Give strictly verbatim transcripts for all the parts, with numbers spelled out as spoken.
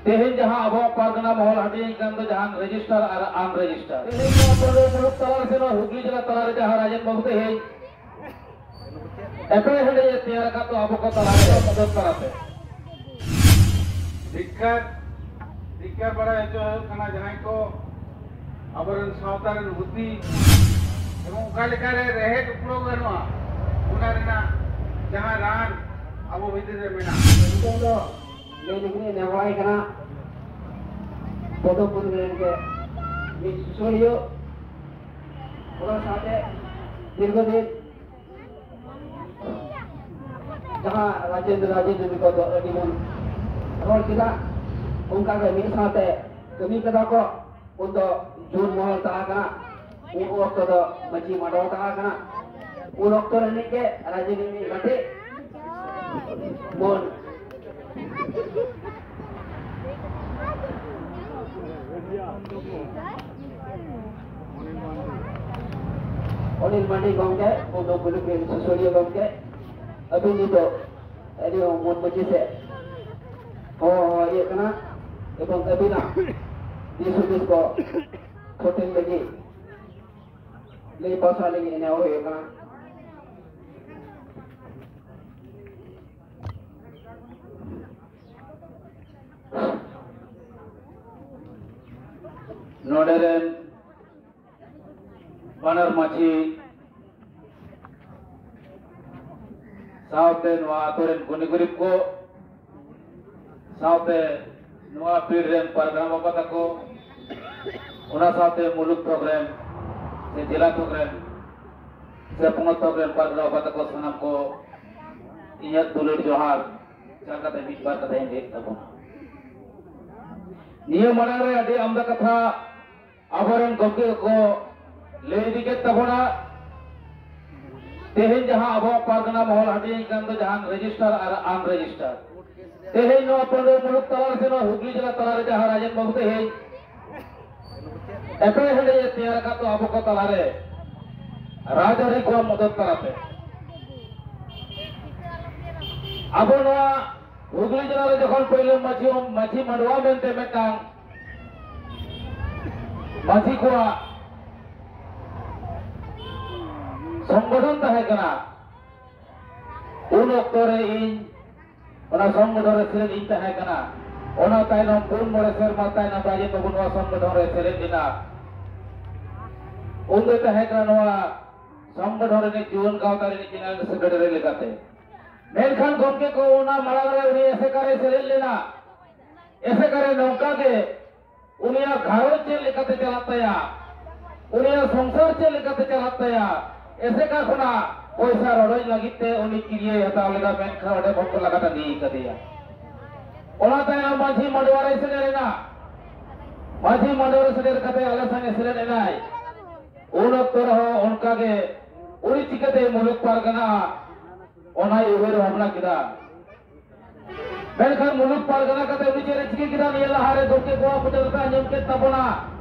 ᱛᱮᱦᱮᱧ ᱡᱟᱦᱟᱸ ᱟᱵᱚᱣᱟᱜ ᱯᱟᱨᱜᱟᱱᱟ ᱢᱚᱦᱚᱞ ᱦᱟᱹᱴᱤᱧ ᱠᱟᱱ ᱫᱚ, ᱡᱟᱦᱟᱸ ᱨᱮᱡᱤᱥᱴᱟᱨ ᱟᱨ ᱟᱱᱨᱮᱡᱤᱥᱴᱟᱨ, ᱛᱮᱦᱮᱧ ᱱᱚᱣᱟ ᱯᱟᱹᱨᱜᱟᱹᱱᱟ ᱢᱩᱞᱩᱠ ᱛᱟᱞᱟ ᱨᱮ ᱥᱮ ᱱᱚᱣᱟ ᱦᱩᱜᱽᱞᱤ ᱡᱮᱞᱟ ᱛᱟᱞᱟ ᱨᱮ ᱡᱟᱦᱟᱸ ᱨᱟᱡᱮᱱ ᱵᱟᱹᱵᱩ ᱛᱮᱦᱮᱧ ᱮᱯᱮᱨ ᱦᱮᱸᱰᱮᱡ ᱮ ᱛᱮᱭᱟᱨ ᱟᱠᱟᱫ ᱫᱚ ᱟᱵᱚ ᱠᱚ ᱛᱟᱞᱟ ᱨᱮ ᱢᱚᱫᱚᱛ ᱛᱟᱞᱟᱛᱮ᱾ ᱫᱷᱤᱠᱠᱟᱨ, ᱫᱷᱤᱠᱠᱟᱨ ᱵᱟᱲᱟᱭ ᱦᱚᱪᱚ ᱦᱩᱭᱩᱜ ᱠᱟᱱᱟ ᱡᱟᱦᱟᱸᱭ ᱠᱚ ᱟᱵᱚᱨᱮᱱ ᱥᱟᱶᱛᱟ ᱨᱮᱱ ᱦᱩᱛᱤ ᱮᱵᱚᱝ ᱚᱠᱟ ᱞᱮᱠᱟᱨᱮ ᱨᱮᱦᱮᱫ ᱩᱯᱲᱟᱹᱣ ᱜᱟᱱᱚᱜᱼᱟ, ᱚᱱᱟ ᱨᱮᱱᱟᱜ ᱡᱟᱦᱟᱸ ᱨᱟᱱ ᱟᱵᱚ ᱵᱷᱤᱛᱤᱨ ᱨᱮ ᱢᱮᱱᱟᱜᱼᱟ᱾ ᱱᱤᱛᱚᱝ ᱫᱚ ᱞᱟᱹᱭ ᱞᱟᱹᱜᱤᱫ ᱤᱧ ᱱᱮᱦᱚᱨᱟᱭ ᱠᱟᱱᱟ, ᱯᱚᱫᱚᱢ ᱢᱩᱨᱢᱩ ᱨᱮᱱ ᱜᱮ ᱢᱤᱫ ᱥᱩᱥᱟᱹᱨᱤᱭᱟᱹ, ᱚᱱᱟ ᱥᱟᱶᱛᱮ ᱫᱤᱨᱜᱷᱚᱫᱤᱱ ᱡᱟᱦᱟᱸ ᱨᱟᱡᱮᱱᱫᱨᱚ, ᱨᱟᱡᱮᱱᱫᱨᱚ ᱵᱤᱯᱚᱫ ᱫᱚ ᱟᱹᱰᱤ ᱵᱚᱱ ᱨᱚᱲ ᱠᱮᱫᱟ, ᱚᱱᱠᱟᱜᱮ ᱢᱤᱫ ᱥᱟᱶᱛᱮ ᱠᱟᱹᱢᱤ ᱠᱮᱫᱟ ᱠᱚ᱾ ᱩᱱ ᱫᱚ ᱡᱩᱱ ᱢᱚᱦᱚᱞ ᱛᱟᱦᱮᱸ ᱠᱟᱱᱟ, ᱩᱱ ᱚᱠᱛᱚ ᱫᱚ ᱢᱟᱹᱡᱷᱤ ᱢᱟᱰᱚᱣ ᱛᱟᱦᱮᱸ ᱠᱟᱱᱟ᱾ ᱩᱱ ᱚᱠᱛᱚ ᱨᱤᱱᱤᱡ ᱜᱮ ᱨᱟᱡᱮᱱᱫᱨᱚ ᱢᱤᱫ ᱜᱟᱛᱮ ᱵᱚᱱ ᱚᱱᱤᱞ ᱢᱟᱱᱰᱤ ᱜᱚᱢᱠᱮ, ᱯᱩᱨᱵᱚ ᱯᱩᱨᱤ ᱥᱩᱥᱟᱹᱨᱤᱭᱟᱹ ᱜᱚᱢᱠᱮ, ᱟᱹᱵᱤᱱ ᱱᱤᱛᱚᱜ ᱟᱹᱰᱤ ᱢᱚᱡᱽ ᱢᱟᱹᱡᱷᱤ ᱥᱮ ᱦᱚᱦᱚ ᱤᱭᱟᱹ ᱠᱟᱱᱟ, ᱮᱵᱚᱝ ᱟᱹᱵᱤᱱᱟᱜ ᱫᱤᱥ ᱦᱩᱫᱤᱥ ᱠᱚ ᱥᱚᱴᱷᱤᱠ ᱞᱟᱹᱜᱤᱫ ᱞᱟᱹᱭ ᱯᱟᱥᱱᱟᱣ ᱞᱟᱹᱜᱤᱫ ᱱᱮᱦᱚᱨ ᱦᱩᱭᱩᱜ ᱠᱟᱱᱟ᱾ ᱱᱚᱰᱮ ᱨᱮᱱ ᱵᱟᱱᱟᱨ ᱢᱟᱹᱡᱷᱤ ᱥᱟᱶᱛᱮ ᱱᱚᱣᱟ ᱟᱛᱳ ᱨᱮᱱ ᱜᱩᱱᱤ ᱜᱩᱨᱤᱵ ᱠᱚ, ᱥᱟᱶᱛᱮ ᱱᱚᱣᱟ ᱯᱤᱲ ᱨᱮᱱ ᱯᱟᱨᱜᱟᱱᱟ ᱵᱟᱵᱟ ᱛᱟᱠᱚ, ᱚᱱᱟ ᱥᱟᱶᱛᱮ ᱢᱩᱞᱩᱠ ᱛᱷᱚᱠ ᱨᱮᱱ ᱥᱮ ᱡᱮᱞᱟ ᱛᱷᱚᱠ ᱨᱮᱱ ᱥᱮ ᱯᱚᱱᱚᱛ ᱛᱷᱚᱠ ᱨᱮᱱ ᱯᱟᱨᱜᱟᱱᱟ ᱵᱟᱵᱟ ᱛᱟᱠᱚ, ᱥᱟᱱᱟᱢ ᱠᱚ ᱤᱧᱟᱹᱜ ᱫᱩᱞᱟᱹᱲ ᱡᱚᱦᱟᱨ ᱪᱟᱞ ᱠᱟᱛᱮ ᱢᱤᱫ ᱵᱟᱨ ᱠᱟᱛᱷᱟᱧ ᱞᱟᱹᱭᱮᱫ ᱛᱟᱵᱚᱱᱟ᱾ ᱱᱤᱭᱟᱹ ᱢᱟᱲᱟᱝ ᱨᱮ ᱟᱹᱰᱤ ᱟᱢᱫᱟ ᱠᱟᱛᱷᱟ ᱟᱵᱚᱨᱮᱱ ᱜᱚᱢᱠᱮ ᱠᱚ ᱞᱟᱹᱭ ᱤᱫᱤ ᱠᱮᱫ ᱛᱟᱵᱚᱱᱟ᱾ ᱛᱮᱦᱮᱧ ᱡᱟᱦᱟᱸ ᱟᱵᱚᱣᱟᱜ ᱯᱟᱨᱜᱟᱱᱟ ᱢᱚᱦᱚᱞ ᱦᱟᱹᱴᱤᱧ ᱠᱟᱱ ᱫᱚ, ᱡᱟᱦᱟᱸ ᱨᱮᱡᱤᱥᱴᱟᱨ ᱟᱨ ᱟᱱᱨᱮᱡᱤᱥᱴᱟᱨ, ᱛᱮᱦᱮᱧ ᱱᱚᱣᱟ ᱯᱟᱹᱨᱜᱟᱹᱱᱟ ᱢᱩᱞᱩᱠ ᱛᱟᱞᱟ ᱨᱮ ᱥᱮ ᱱᱚᱣᱟ ᱦᱩᱜᱽᱞᱤ ᱡᱮᱞᱟ ᱛᱟᱞᱟ ᱨᱮ ᱡᱟᱦᱟᱸ ᱨᱟᱡᱮᱱ ᱵᱟᱹᱵᱩ ᱛᱮᱦᱮᱧ ᱮᱯᱮᱨ ᱦᱮᱸᱰᱮᱡ ᱮ ᱛᱮᱭᱟᱨ ᱟᱠᱟᱫ ᱫᱚ ᱟᱵᱚ ᱠᱚ ᱛᱟᱞᱟᱨᱮ ᱨᱟᱡᱽᱟᱹᱨᱤ ᱠᱚᱣᱟᱜ ᱢᱚᱫᱚᱛ ᱛᱟᱞᱟᱛᱮ, ᱟᱵᱚ ᱱᱚᱣᱟ ᱦᱩᱜᱽᱞᱤ ᱡᱮᱞᱟ ᱨᱮ ᱡᱚᱠᱷᱚᱱ ᱯᱳᱭᱞᱳ ᱢᱟᱹᱡᱷᱤ, ᱢᱟᱹᱡᱷᱤ ᱢᱟᱰᱣᱟ ᱢᱮᱱᱛᱮ ᱢᱤᱫᱴᱟᱝ ᱢᱟᱹᱡᱷᱤ ᱠᱚᱣᱟᱜ ᱥᱚᱝᱜᱚᱴᱷᱚᱱ ᱛᱟᱦᱮᱸ ᱠᱟᱱᱟ, ᱩᱱ ᱚᱠᱛᱚ ᱨᱮ ᱤᱧ ᱚᱱᱟ ᱥᱚᱝᱜᱚᱴᱷᱚᱱ ᱨᱮ ᱥᱮᱞᱮᱫ ᱤᱧ ᱛᱟᱦᱮᱸ ᱠᱟᱱᱟ᱾ ᱚᱱᱟ ᱛᱟᱭᱱᱚᱢ ᱯᱩᱱ ᱢᱚᱬᱮ ᱥᱮᱨᱢᱟ ᱛᱟᱭᱱᱚᱢ ᱨᱟᱡᱮᱱ ᱵᱟᱵᱩ ᱱᱚᱣᱟ ᱥᱚᱝᱜᱚᱴᱷᱚᱱ ᱨᱮ ᱥᱮᱞᱮᱫ ᱞᱮᱱᱟ᱾ ᱩᱱ ᱫᱚᱭ ᱛᱟᱦᱮᱸ ᱠᱟᱱᱟ ᱱᱚᱣᱟ ᱥᱚᱝᱜᱚᱴᱷᱚᱱ ᱨᱤᱱᱤᱡ ᱡᱩᱣᱟᱹᱱ ᱜᱟᱶᱛᱟ ᱨᱤᱱᱤᱡ ᱡᱮᱱᱟᱨᱮᱞ ᱥᱮᱠᱨᱮᱴᱟᱨᱤ ᱞᱮᱠᱟᱛᱮ᱾ ᱢᱮᱱᱠᱷᱟᱱ ᱜᱚᱢᱠᱮ ᱠᱚ, ᱚᱱᱟ ᱢᱟᱲᱟᱝ ᱨᱮ ᱩᱱᱤ ᱮᱥᱮᱠᱟ ᱨᱮᱭ ᱥᱮᱞᱮᱫ ᱞᱮᱱᱟ᱾ ᱮᱥᱮᱠᱟ ᱨᱮ ᱱᱚᱝᱠᱟ ᱜᱮ ᱩᱱᱤᱭᱟᱜ ᱜᱷᱟᱨᱚᱸᱡᱽ ᱪᱮᱫ ᱞᱮᱠᱟᱛᱮ ᱪᱟᱞᱟᱜ ᱛᱟᱭᱟ, ᱩᱱᱤᱭᱟᱜ ᱥᱚᱝᱥᱟᱨ ᱪᱮᱫ ᱞᱮᱠᱟᱛᱮ ᱪᱟᱞᱟᱜ ᱛᱟᱭᱟ, ᱮᱥᱮᱠᱟ ᱠᱷᱚᱱᱟᱜ ᱯᱚᱭᱥᱟ ᱨᱚᱰᱚᱡ ᱞᱟᱹᱜᱤᱫ ᱛᱮ ᱩᱱᱤ ᱠᱤᱨᱤᱭᱟᱹᱭ ᱦᱟᱛᱟᱣ ᱞᱮᱫᱟ, ᱢᱮᱱᱠᱷᱟᱱ ᱚᱸᱰᱮ ᱠᱷᱚᱱ ᱠᱚ ᱞᱟᱜᱟ ᱴᱟᱺᱰᱤ ᱠᱟᱫᱮᱭᱟ᱾ ᱚᱱᱟ ᱛᱟᱭᱚᱢ ᱢᱟᱹᱡᱷᱤ ᱢᱟᱰᱣᱟ ᱨᱮᱭ ᱥᱮᱴᱮᱨ ᱮᱱᱟ᱾ ᱢᱟᱹᱡᱷᱤ ᱢᱟᱰᱣᱟ ᱨᱮ ᱥᱮᱴᱮᱨ ᱠᱟᱛᱮ ᱟᱞᱮ ᱥᱟᱝ ᱮ ᱥᱮᱞᱮᱫ ᱮᱱᱟᱭ᱾ ᱩᱱ ᱚᱠᱛᱚ ᱨᱮᱦᱚᱸ ᱚᱱᱠᱟ ᱜᱮ ᱩᱱᱤ ᱪᱤᱠᱟᱹᱛᱮ ᱢᱩᱞᱩᱠ ᱯᱟᱨᱜᱟᱱᱟ, ᱚᱱᱟᱭ ᱩᱭᱦᱟᱹᱨ ᱵᱷᱟᱵᱽᱱᱟ ᱠᱮᱫᱟ᱾ ᱢᱮᱱᱠᱷᱟᱱ ᱢᱩᱞᱩᱠ ᱯᱟᱨᱜᱟᱱᱟ ᱠᱟᱛᱮ ᱩᱱᱤ ᱪᱮᱫ ᱮ ᱪᱤᱠᱟᱹ ᱠᱮᱫᱟ? ᱱᱤᱭᱟᱹ ᱞᱟᱦᱟᱨᱮ ᱜᱚᱢᱠᱮ ᱠᱚᱣᱟᱜ ᱢᱚᱪᱟ ᱨᱮᱯᱮ ᱟᱸᱡᱚᱢ ᱠᱮᱫ ᱛᱟᱵᱚᱱᱟ,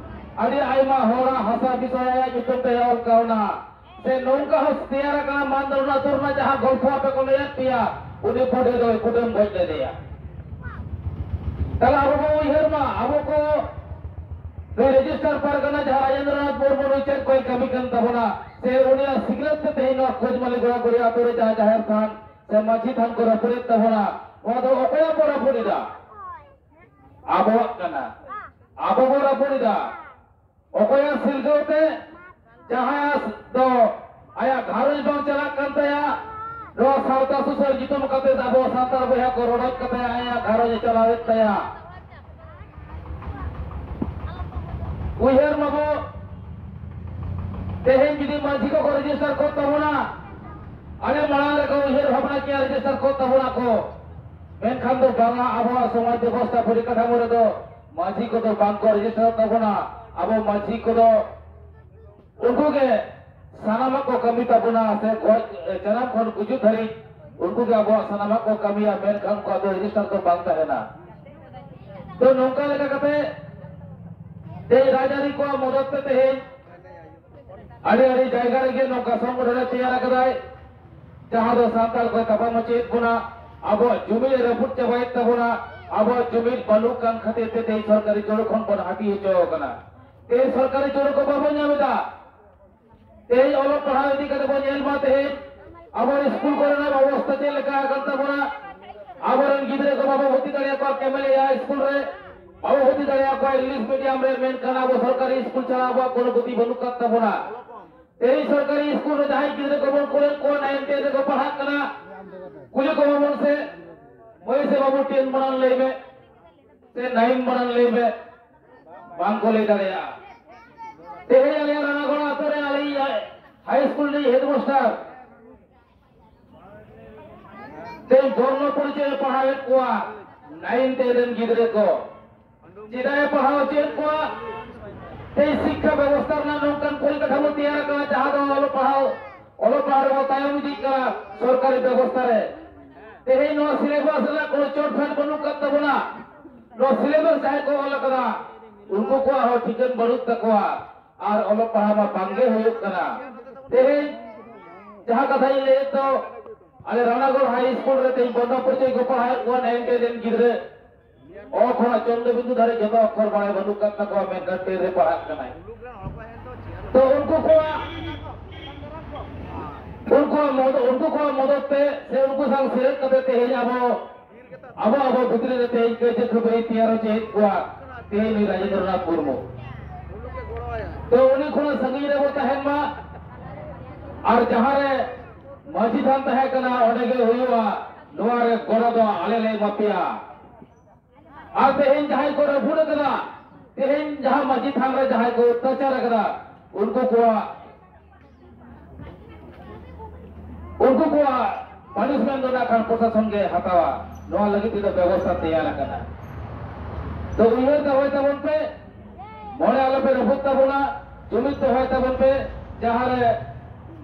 ᱟᱹᱰᱤ ᱟᱭᱢᱟ ᱦᱚᱲᱟᱜ ᱦᱟᱥᱟ ᱵᱤᱥᱚᱭ ᱟᱭᱟᱜ ᱧᱩᱛᱩᱢ ᱛᱮ ᱚᱞ ᱠᱟᱣᱱᱟ᱾ ᱥᱮ ᱱᱚᱝᱠᱟ ᱦᱚᱸ ᱛᱮᱭᱟᱨ ᱟᱠᱟᱱᱟ, ᱢᱟᱱᱫᱚᱨᱱᱟ ᱟᱹᱛᱩ ᱨᱮᱱᱟᱜ ᱡᱟᱦᱟᱸ ᱜᱚᱞᱯᱷᱚ ᱟᱯᱮ ᱠᱚ ᱞᱟᱹᱭᱟᱫ ᱯᱮᱭᱟ, ᱩᱱᱤ ᱵᱩᱰᱷᱤ ᱫᱚᱭ ᱠᱩᱴᱟᱹᱢ ᱜᱚᱡ ᱞᱮᱫᱮᱭᱟ᱾ ᱛᱟᱦᱞᱮ ᱟᱵᱚ ᱵᱚ ᱩᱭᱦᱟᱹᱨ ᱢᱟ, ᱟᱵᱚ ᱠᱚ ᱨᱮᱡᱤᱥᱴᱟᱨ ᱯᱟᱨᱜᱟᱱᱟ ᱡᱟᱦᱟᱸ ᱨᱟᱡᱮᱱᱫᱨᱚᱱᱟᱛᱷ ᱢᱩᱨᱢᱩ ᱱᱩᱭ ᱪᱮᱫ ᱠᱚᱭ ᱠᱟᱹᱢᱤ ᱠᱟᱱ ᱛᱟᱵᱚᱱᱟ, ᱥᱮ ᱩᱱᱤᱭᱟᱜ ᱥᱤᱠᱷᱱᱟᱹᱛ ᱛᱮ ᱛᱮᱦᱮᱧ ᱱᱚᱣᱟ ᱠᱳᱪᱢᱟᱞᱤ ᱜᱚᱲᱟᱜᱚᱲᱤ ᱟᱹᱛᱩ ᱨᱮ ᱡᱟᱦᱟᱸ ᱡᱟᱦᱮᱨ ᱛᱷᱟᱱ ᱥᱮ ᱢᱟᱹᱡᱷᱤ ᱛᱷᱟᱱ ᱠᱚ ᱨᱟᱹᱯᱩᱫᱮᱫ ᱛᱟᱵᱚᱱᱟ, ᱱᱚᱣᱟ ᱫᱚ ᱚᱠᱚᱭᱟᱜ ᱵᱚ ᱨᱟᱹᱯᱩᱫ ᱮᱫᱟ? ᱟᱵᱚᱣᱟᱜ ᱠᱟᱱᱟ, ᱟᱵᱚ ᱵᱚ ᱨᱟᱹᱯᱩᱫ ᱮᱫᱟ᱾ ᱚᱠᱚᱭᱟᱜ ᱥᱤᱨᱡᱟᱹᱣ ᱛᱮ? ᱡᱟᱦᱟᱸᱭᱟᱜ ᱫᱚ ᱟᱭᱟᱜ ᱜᱷᱟᱨᱚᱸᱡᱽ ᱵᱟᱝ ᱪᱟᱞᱟᱜ ᱠᱟᱱ ᱛᱟᱭᱟ, ᱱᱚᱣᱟ ᱥᱟᱶᱛᱟ ᱥᱩᱥᱟᱹᱨ ᱧᱩᱛᱩᱢ ᱠᱟᱛᱮ ᱟᱵᱚ ᱥᱟᱱᱛᱟᱲ ᱵᱚᱭᱦᱟ ᱠᱚ ᱨᱚᱰᱚᱡ ᱠᱟᱛᱮ ᱟᱭᱟᱜ ᱜᱷᱟᱨᱚᱸᱡᱽ ᱮ ᱪᱟᱞᱟᱣᱮᱫ ᱛᱟᱭᱟ᱾ ᱩᱭᱦᱟᱹᱨ ᱢᱟᱵᱚ, ᱛᱮᱦᱮᱧ ᱡᱩᱫᱤ ᱢᱟᱹᱡᱷᱤ ᱠᱚᱠᱚ ᱨᱮᱡᱤᱥᱴᱟᱨ ᱠᱚᱜ ᱛᱟᱵᱚᱱᱟ, ᱟᱹᱰᱤ ᱢᱟᱲᱟᱝ ᱨᱮᱠᱚ ᱩᱭᱦᱟᱹᱨ ᱵᱷᱟᱵᱽᱱᱟ ᱠᱮᱭᱟ, ᱨᱮᱡᱤᱥᱴᱟᱨ ᱠᱚᱜ ᱛᱟᱵᱚᱱᱟ ᱠᱚ᱾ ᱢᱮᱱᱠᱷᱟᱱ ᱫᱚ ᱵᱟᱝᱟ, ᱟᱵᱚᱣᱟᱜ ᱥᱚᱢᱟᱡᱽ ᱵᱮᱵᱚᱥᱛᱷᱟ ᱯᱚᱨᱤᱠᱟᱴᱷᱟᱢᱳ ᱨᱮᱫᱚ ᱢᱟᱹᱡᱷᱤ ᱠᱚᱫᱚ ᱵᱟᱝ ᱠᱚ ᱨᱮᱡᱤᱥᱴᱟᱨ ᱛᱟᱵᱚᱱᱟ᱾ ᱟᱵᱚ ᱢᱟᱹᱡᱷᱤ ᱠᱚᱫᱚ ᱩᱱᱠᱩ ᱜᱮ ᱥᱟᱱᱟᱢᱟᱜ ᱠᱚ ᱠᱟᱹᱢᱤ ᱛᱟᱵᱚᱱᱟ, ᱥᱮ ᱜᱚᱡ, ᱮ, ᱡᱟᱱᱟᱢ ᱠᱷᱚᱱ ᱜᱩᱡᱩᱜ ᱫᱷᱟᱹᱨᱤᱡ ᱩᱱᱠᱩ ᱜᱮ ᱟᱵᱚᱣᱟᱜ ᱥᱟᱱᱟᱢᱟᱜ ᱠᱚ ᱠᱟᱹᱢᱤᱭᱟ, ᱢᱮᱱᱠᱷᱟᱱ ᱩᱱᱠᱩᱣᱟᱜ ᱫᱚ ᱨᱮᱡᱤᱥᱴᱟᱨ ᱫᱚ ᱵᱟᱝ ᱛᱟᱦᱮᱱᱟ᱾ ᱛᱚ ᱱᱚᱝᱠᱟ ᱞᱮᱠᱟ ᱠᱟᱛᱮ ᱛᱮᱦᱮᱧ ᱨᱟᱡᱽᱟᱹᱨᱤ ᱠᱚᱣᱟᱜ ᱢᱚᱫᱚᱫ ᱛᱮ ᱛᱮᱦᱮᱧ ᱟᱹᱰᱤ ᱟᱹᱰᱤ ᱡᱟᱭᱜᱟ ᱨᱮᱜᱮ ᱱᱚᱝᱠᱟ ᱥᱚᱝᱜᱚᱴᱷᱚᱱᱮ ᱛᱮᱭᱟᱨ ᱟᱠᱟᱫᱟᱭ, ᱡᱟᱦᱟᱸ ᱫᱚ ᱥᱟᱱᱛᱟᱲ ᱠᱚᱭ ᱛᱟᱯᱟᱢ ᱦᱚᱪᱚᱭᱮᱫ ᱵᱚᱱᱟ᱾ ᱟᱵᱚᱣᱟᱜ ᱡᱩᱢᱤᱫ ᱮ ᱨᱟᱹᱯᱩᱫ ᱪᱟᱵᱟᱭᱮᱫ ᱛᱟᱵᱚᱱᱟ᱾ ᱟᱵᱚᱣᱟᱜ ᱡᱩᱢᱤᱫ ᱵᱟᱹᱱᱩᱜ ᱠᱟᱱ ᱠᱷᱟᱹᱛᱤᱨ ᱛᱮ ᱛᱮᱦᱮᱧ ᱥᱚᱨᱠᱟᱨᱤ ᱡᱚᱲᱚ ᱠᱷᱚᱱ ᱵᱚᱱ ᱦᱟᱹᱯᱤᱫ ᱦᱚᱪᱚ ᱟᱠᱟᱱᱟ᱾ ᱛᱮᱦᱮᱧ ᱥᱚᱨᱠᱟᱨᱤ ᱡᱚᱲᱚ ᱠᱚ ᱵᱟᱵᱚᱱ ᱧᱟᱢ ᱮᱫᱟ᱾ ᱛᱮᱦᱮᱧ ᱚᱞᱚᱜ ᱯᱟᱲᱦᱟᱣ ᱤᱫᱤ ᱠᱟᱛᱮ ᱵᱚᱱ ᱧᱮᱞ ᱢᱟ, ᱛᱮᱦᱮᱧ ᱟᱵᱚ ᱥᱠᱩᱞ ᱠᱚᱨᱮᱱᱟᱜ ᱚᱵᱚᱥᱛᱟ ᱪᱮᱫ ᱞᱮᱠᱟ ᱟᱠᱟᱱ ᱛᱟᱵᱚᱱᱟ᱾ ᱟᱵᱚᱨᱮᱱ ᱜᱤᱫᱽᱨᱟᱹ ᱠᱚ ᱵᱟᱵᱚ ᱵᱷᱚᱨᱛᱤ ᱫᱟᱲᱮᱭᱟᱠᱚᱣᱟ ᱠᱮᱢᱮᱞᱤᱭᱟ ᱥᱠᱩᱞ ᱨᱮ, ᱵᱟᱵᱚ ᱵᱷᱚᱨᱛᱤ ᱫᱟᱲᱮᱭᱟᱠᱚᱣᱟ ᱤᱝᱞᱤᱥ ᱢᱤᱰᱤᱭᱟᱢ ᱨᱮ, ᱢᱮᱱᱠᱷᱟᱱ ᱟᱵᱚ ᱥᱚᱨᱠᱟᱨᱤ ᱥᱠᱩᱞ ᱪᱷᱟᱲᱟ ᱟᱵᱚᱣᱟᱜ ᱠᱳᱱᱳ ᱜᱚᱛᱤ ᱵᱟᱹᱱᱩᱜ ᱠᱟᱱ ᱛᱟᱵᱚᱱᱟ᱾ ᱛᱮᱦᱮᱧ ᱥᱚᱨᱠᱟᱨᱤ ᱥᱠᱩᱞ ᱨᱮ ᱡᱟᱦᱟᱸᱭ ᱜᱤᱫᱽᱨᱟᱹ ᱠᱚᱵᱚᱱ ᱠᱩᱞᱮᱫ ᱠᱚᱣᱟ, ᱱᱟᱭᱤᱱ ᱴᱮᱱ ᱨᱮᱠᱚ ᱯᱟᱲᱦᱟᱜ ᱠᱟᱱᱟ, ᱠᱩᱞᱤ ᱠᱚᱣᱟ ᱵᱚᱱ ᱥᱮ, "ᱢᱟᱹᱭ ᱥᱮ ᱵᱟᱹᱵᱩ, ᱴᱮᱱ ᱢᱟᱲᱟᱝ ᱞᱟᱹᱭ ᱢᱮ, ᱥᱮ ᱱᱟᱭᱤᱱ ᱢᱟᱲᱟᱝ ᱞᱟᱹᱭ ᱢᱮ", ᱵᱟᱝ ᱠᱚ ᱞᱟᱹᱭ ᱫᱟᱲᱮᱭᱟᱜᱼᱟ᱾ ᱛᱮᱦᱮᱧ ᱟᱞᱮᱭᱟᱜ ᱨᱟᱱᱟᱜᱚᱲ ᱟᱛᱳ ᱨᱮ ᱟᱞᱮᱭᱤᱡ ᱦᱟᱭ ᱥᱠᱩᱞ ᱨᱤᱱᱤᱡ ᱦᱮᱰᱢᱟᱥᱴᱟᱨ ᱛᱮᱦᱮᱧ ᱵᱚᱨᱱᱚ ᱯᱚᱨᱤᱪᱚᱭ ᱮ ᱯᱟᱲᱦᱟᱣᱮᱫ ᱠᱚᱣᱟ, ᱱᱟᱭᱤᱱ ᱴᱮᱱ ᱨᱮᱱ ᱜᱤᱫᱽᱨᱟᱹ ᱠᱚ᱾ ᱪᱮᱫᱟᱜ ᱮ ᱯᱟᱲᱦᱟᱣ ᱦᱚᱪᱚᱭᱮᱫ ᱠᱚᱣᱟ? ᱛᱮᱦᱮᱧ ᱥᱤᱠᱠᱷᱟ ᱵᱮᱵᱚᱥᱛᱷᱟ ᱨᱮᱱᱟᱜ ᱱᱚᱝᱠᱟᱱ ᱯᱚᱨᱤᱠᱟᱴᱷᱟᱢᱳ ᱛᱮᱭᱟᱨ ᱟᱠᱟᱱᱟ, ᱡᱟᱦᱟᱸ ᱫᱚ ᱚᱞᱚᱜ ᱯᱟᱲᱦᱟᱣ, ᱚᱞᱚᱜ ᱯᱟᱲᱦᱟᱣ ᱨᱮᱵᱚ ᱛᱟᱭᱚᱢ ᱤᱫᱤᱜ ᱠᱟᱱᱟ ᱥᱚᱨᱠᱟᱨᱤ ᱵᱮᱵᱚᱥᱛᱷᱟ ᱨᱮ᱾ ᱛᱮᱦᱮᱧ ᱱᱚᱣᱟ ᱥᱤᱞᱮᱵᱟᱥ ᱨᱮᱱᱟᱜ ᱠᱳᱱᱳ ᱪᱚᱴᱯᱷᱮᱰ ᱵᱟᱹᱱᱩᱜ ᱠᱟᱫ ᱛᱟᱵᱚᱱᱟ᱾ ᱱᱚᱣᱟ ᱥᱤᱞᱮᱵᱟᱥ ᱡᱟᱦᱟᱸᱭ ᱠᱚ ᱚᱞ ᱟᱠᱟᱫᱟ, ᱩᱱᱠᱩ ᱠᱚᱣᱟᱜ ᱦᱚᱸ ᱴᱷᱤᱠᱟᱹᱱ ᱵᱟᱹᱱᱩᱜ ᱛᱟᱠᱚᱣᱟ᱾ ᱟᱨ ᱚᱞᱚᱜ ᱯᱟᱲᱦᱟᱣ ᱢᱟ ᱵᱟᱝᱜᱮ ᱦᱩᱭᱩᱜ ᱠᱟᱱᱟ᱾ ᱛᱮᱦᱮᱧ ᱡᱟᱦᱟᱸ ᱠᱟᱛᱷᱟᱧ ᱞᱟᱹᱭᱮᱫ ᱫᱚ, ᱟᱞᱮ ᱨᱟᱱᱟᱜᱚᱲ ᱦᱟᱭ ᱥᱠᱩᱞ ᱨᱮ ᱛᱮᱦᱮᱧ ᱵᱚᱨᱱᱚ ᱯᱚᱨᱤᱪᱚᱭ ᱠᱚ ᱯᱟᱲᱦᱟᱣᱮᱫ ᱠᱚᱣᱟ, ᱱᱟᱭᱤᱱ ᱴᱮᱱ ᱨᱮᱱ ᱜᱤᱫᱽᱨᱟᱹ᱾ ᱚ ᱠᱷᱚᱱᱟᱜ ᱪᱚᱱᱫᱨᱚ ᱵᱤᱱᱫᱩ ᱫᱷᱟᱹᱨᱤᱡ ᱡᱚᱛᱚ ᱚᱠᱠᱷᱚᱨ ᱵᱟᱲᱟᱭ ᱵᱟᱹᱱᱩᱜ ᱠᱟᱱ ᱛᱟᱠᱚᱣᱟ, ᱢᱮᱱᱠᱷᱟᱱ ᱴᱮᱱ ᱨᱮ ᱯᱟᱲᱦᱟᱜ ᱠᱟᱱᱟᱭ᱾ ᱛᱚ ᱩᱱᱠᱩ ᱠᱚᱣᱟᱜ, ᱩᱱᱠᱩᱣᱟᱜ ᱢᱚᱫ-, ᱩᱱᱠᱩ ᱠᱚᱣᱟᱜ ᱢᱚᱫᱚᱫ ᱛᱮ ᱥᱮ ᱩᱱᱠᱩ ᱥᱟᱶ ᱥᱮᱞᱮᱫ ᱠᱟᱛᱮ ᱛᱮᱦᱮᱧ ᱟᱵᱚ, ᱟᱵᱚ, ᱟᱵᱚ ᱵᱷᱤᱛᱨᱤ ᱨᱮ ᱛᱮᱦᱮᱧ ᱠᱟᱹᱭᱡᱟᱹ ᱠᱷᱟᱹᱯᱟᱹᱨᱤ ᱛᱮᱭᱟᱨ ᱦᱚᱪᱚᱭᱮᱫ ᱠᱚᱣᱟ ᱛᱮᱦᱮᱧ ᱱᱩᱭ ᱨᱟᱡᱮᱱᱫᱨᱚᱱᱟᱛᱷ ᱢᱩᱨᱢᱩ᱾ ᱛᱚ ᱩᱱᱤ ᱠᱷᱚᱱᱟᱜ ᱥᱟᱺᱜᱤᱧ ᱨᱮᱵᱚ ᱛᱟᱦᱮᱱ ᱢᱟ᱾ ᱟᱨ ᱡᱟᱦᱟᱸ ᱨᱮ ᱢᱟᱹᱡᱷᱤ ᱛᱷᱟᱱ ᱛᱟᱦᱮᱸ ᱠᱟᱱᱟ, ᱚᱸᱰᱮ ᱜᱮ ᱦᱩᱭᱩᱜᱼᱟ᱾ ᱱᱚᱣᱟ ᱨᱮ ᱜᱚᱲᱚ ᱫᱚ ᱟᱞᱮ ᱞᱮ ᱮᱢᱟ ᱯᱮᱭᱟ᱾ ᱟᱨ ᱛᱮᱦᱮᱧ ᱡᱟᱦᱟᱸᱭ ᱠᱚ ᱨᱟᱹᱯᱩᱫ ᱟᱠᱟᱫᱟ, ᱛᱮᱦᱮᱧ ᱡᱟᱦᱟᱸ ᱢᱟᱹᱡᱷᱤ ᱛᱷᱟᱱ ᱨᱮ ᱡᱟᱦᱟᱸᱭ ᱠᱚ ᱚᱛᱛᱟᱪᱟᱨ ᱟᱠᱟᱫᱟ, ᱩᱱᱠᱩ ᱠᱚᱣᱟᱜ, ᱩᱱᱠᱩ ᱠᱚᱣᱟᱜ punishment ᱫᱚ ᱱᱟᱜ ᱠᱷᱟᱱ ᱯᱨᱚᱥᱟᱥᱚᱱ ᱜᱮ ᱦᱟᱛᱟᱣᱟ᱾ ᱱᱚᱣᱟ ᱞᱟᱹᱜᱤᱫ ᱛᱮᱫᱚ ᱵᱮᱵᱚᱥᱛᱷᱟ ᱛᱮᱭᱟᱨ ᱟᱠᱟᱱᱟ᱾ ᱛᱚ ᱩᱭᱦᱟᱹᱨ ᱫᱚᱦᱚᱭ ᱛᱟᱵᱚᱱ ᱯᱮ, ᱢᱚᱱᱮ ᱟᱞᱚᱯᱮ ᱨᱟᱹᱯᱩᱫ ᱛᱟᱵᱚᱱᱟ, ᱡᱩᱢᱤᱫ ᱫᱚᱦᱚᱭ ᱛᱟᱵᱚᱱ ᱯᱮ᱾ ᱡᱟᱦᱟᱸ ᱨᱮ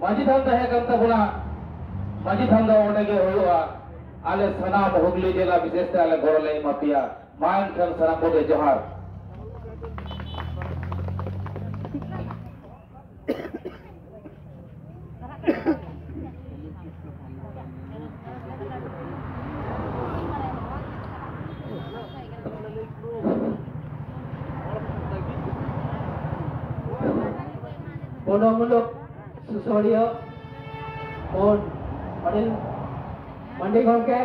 ᱢᱟᱹᱡᱷᱤ ᱛᱷᱟᱱ ᱛᱟᱦᱮᱸ ᱠᱟᱱ ᱛᱟᱵᱚᱱᱟ, ᱢᱟᱹᱡᱷᱤ ᱛᱷᱟᱱ ᱫᱚ ᱚᱸᱰᱮ ᱜᱮ ᱦᱩᱭᱩᱜᱼᱟ᱾ ᱟᱞᱮ ᱥᱟᱱᱟᱢ ᱦᱩᱜᱽᱞᱤ ᱡᱮᱞᱟ ᱵᱤᱥᱮᱥ ᱛᱮ ᱟᱞᱮ ᱜᱚᱲᱚ ᱞᱮ ᱮᱢᱟ ᱯᱮᱭᱟ᱾ ᱢᱟ ᱮᱱᱠᱷᱟᱱ ᱥᱟᱱᱟᱢ ᱠᱚᱜᱮ ᱡᱚᱦᱟᱨ᱾ ᱯᱚᱱᱚᱛ ᱢᱩᱞᱩᱠ ᱥᱩᱥᱟᱹᱨᱤᱭᱟᱹ ᱢᱟᱹᱱ ᱚᱱᱤᱞ ᱢᱟᱱᱰᱤ ᱜᱚᱢᱠᱮ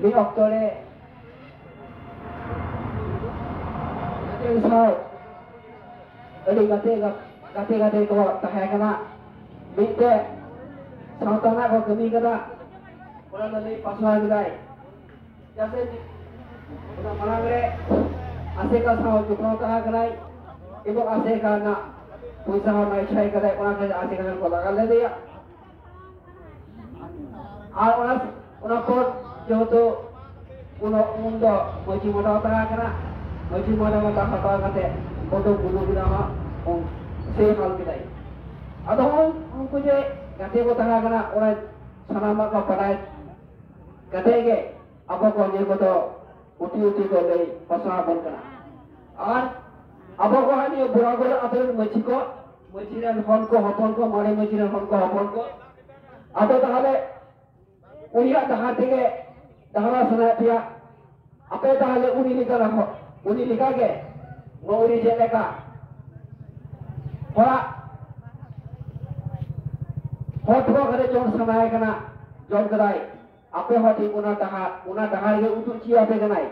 ᱢᱤᱫ ᱚᱠᱛᱚ ᱨᱮ ᱥᱟᱶ ᱟᱹᱰᱤ ᱜᱟᱛᱮ ᱜᱟᱛᱮ ᱜᱟᱛᱮ ᱠᱚ ᱛᱟᱦᱮᱸ ᱠᱟᱱᱟ᱾ ᱢᱤᱫᱴᱮᱡ ᱥᱟᱶᱛᱟ ᱨᱮᱱᱟᱜ ᱠᱚ ᱠᱟᱹᱢᱤ ᱠᱟᱫᱟ, ᱚᱱᱟ ᱫᱚ ᱞᱟᱹᱭ ᱯᱟᱥᱱᱟᱣ ᱠᱮᱫᱟᱭ᱾ ᱪᱮᱫᱟᱜ ᱥᱮ ᱚᱱᱟ ᱢᱟᱲᱟᱝ ᱨᱮ ᱟᱥᱮᱠᱟ ᱥᱟᱶ ᱡᱚᱯᱲᱟᱣ ᱛᱟᱦᱮᱸ ᱠᱟᱱᱟᱭ ᱮᱵᱚᱝ ᱟᱥᱮᱠᱟ ᱨᱮᱱᱟᱜ ᱯᱚᱭᱥᱟ ᱦᱚᱸ ᱱᱚᱭ ᱪᱷᱟᱭ ᱠᱟᱫᱟᱭ, ᱚᱱᱟ ᱠᱷᱟᱹᱛᱤᱨ ᱟᱥᱮᱠᱟ ᱠᱚ ᱞᱟᱜᱟ ᱞᱮᱫᱮᱭᱟ᱾ ᱟᱨ ᱚᱱᱟ ᱚᱱᱟ ᱯᱚᱨ ᱡᱮᱦᱮᱛᱩ ᱩᱱ ᱩᱱ ᱫᱚ ᱢᱟᱹᱡᱷᱤ ᱢᱚᱴᱟᱣ ᱛᱟᱦᱮᱸ ᱠᱟᱱᱟ, ᱢᱟᱹᱡᱷᱤ ᱢᱚᱴᱟᱣ ᱠᱟᱛᱮ ᱦᱟᱛᱟᱣ ᱠᱟᱛᱮ ᱵᱚᱫᱚᱞ ᱵᱩᱞᱩ ᱠᱮᱫᱟ ᱦᱟᱸᱜ, ᱩᱱ ᱥᱮ ᱦᱟᱞ ᱠᱮᱫᱟᱭ᱾ ᱟᱫᱚ ᱦᱚᱸ ᱩᱱᱠᱩ ᱡᱮ ᱜᱟᱛᱮ ᱠᱚ ᱛᱟᱦᱮᱸ ᱠᱟᱱᱟ, ᱚᱱᱟ ᱥᱟᱱᱟᱢᱟᱜ ᱠᱚ ᱵᱟᱰᱟᱭ ᱠᱟᱛᱮ ᱜᱮ ᱟᱵᱚ ᱠᱚ ᱱᱤᱭᱟᱹ ᱠᱚᱫᱚ ᱩᱛᱤ ᱩᱛᱤ ᱠᱚ ᱞᱟᱹᱭ ᱯᱟᱥᱱᱟᱣ ᱟᱵᱚᱱ ᱠᱟᱱᱟ᱾ ᱟᱨ ᱟᱵᱚ ᱠᱚ ᱱᱤᱭᱟᱹ ᱵᱚᱨᱟᱵᱚᱨ ᱟᱛᱳ ᱨᱮᱱ ᱢᱟᱹᱡᱷᱤ ᱠᱚ, ᱢᱟᱹᱡᱷᱤ ᱨᱮᱱ ᱦᱚᱱ ᱠᱚ, ᱦᱚᱯᱚᱱ ᱠᱚ, ᱢᱟᱨᱮ ᱢᱟᱹᱡᱷᱤ ᱨᱮᱱ ᱦᱚᱱ ᱠᱚ, ᱦᱚᱯᱚᱱ ᱠᱚ, ᱟᱫᱚ ᱛᱟᱦᱚᱞᱮ ᱩᱱᱤᱭᱟᱜ ᱰᱟᱦᱟᱨ ᱛᱮᱜᱮ ᱰᱟᱦᱟᱨᱟ ᱥᱟᱱᱟᱭᱮᱫ ᱯᱮᱭᱟ᱾ ᱟᱯᱮ ᱛᱟᱦᱚᱞᱮ ᱩᱱᱤ ᱞᱮᱠᱟ ᱦᱚ-, ᱩᱱᱤ ᱞᱮᱠᱟ ᱜᱮ ᱱᱚᱜᱼᱚᱭ ᱪᱮᱫ ᱞᱮᱠᱟ ᱦᱚᱲᱟᱜ ᱦᱚᱲ ᱴᱷᱚᱠ ᱨᱮ ᱡᱚᱢ ᱥᱟᱱᱟᱭᱮ ᱠᱟᱱᱟ, ᱡᱚᱢ ᱠᱟᱫᱟᱭ᱾ ᱟᱯᱮ ᱦᱚᱸ ᱴᱷᱤᱠ ᱚᱱᱟ ᱰᱟᱦᱟᱨ, ᱚᱱᱟ ᱰᱟᱦᱟᱨ ᱜᱮ ᱩᱫᱩᱜ ᱪᱮᱫ ᱟᱯᱮ ᱠᱟᱱᱟᱭ᱾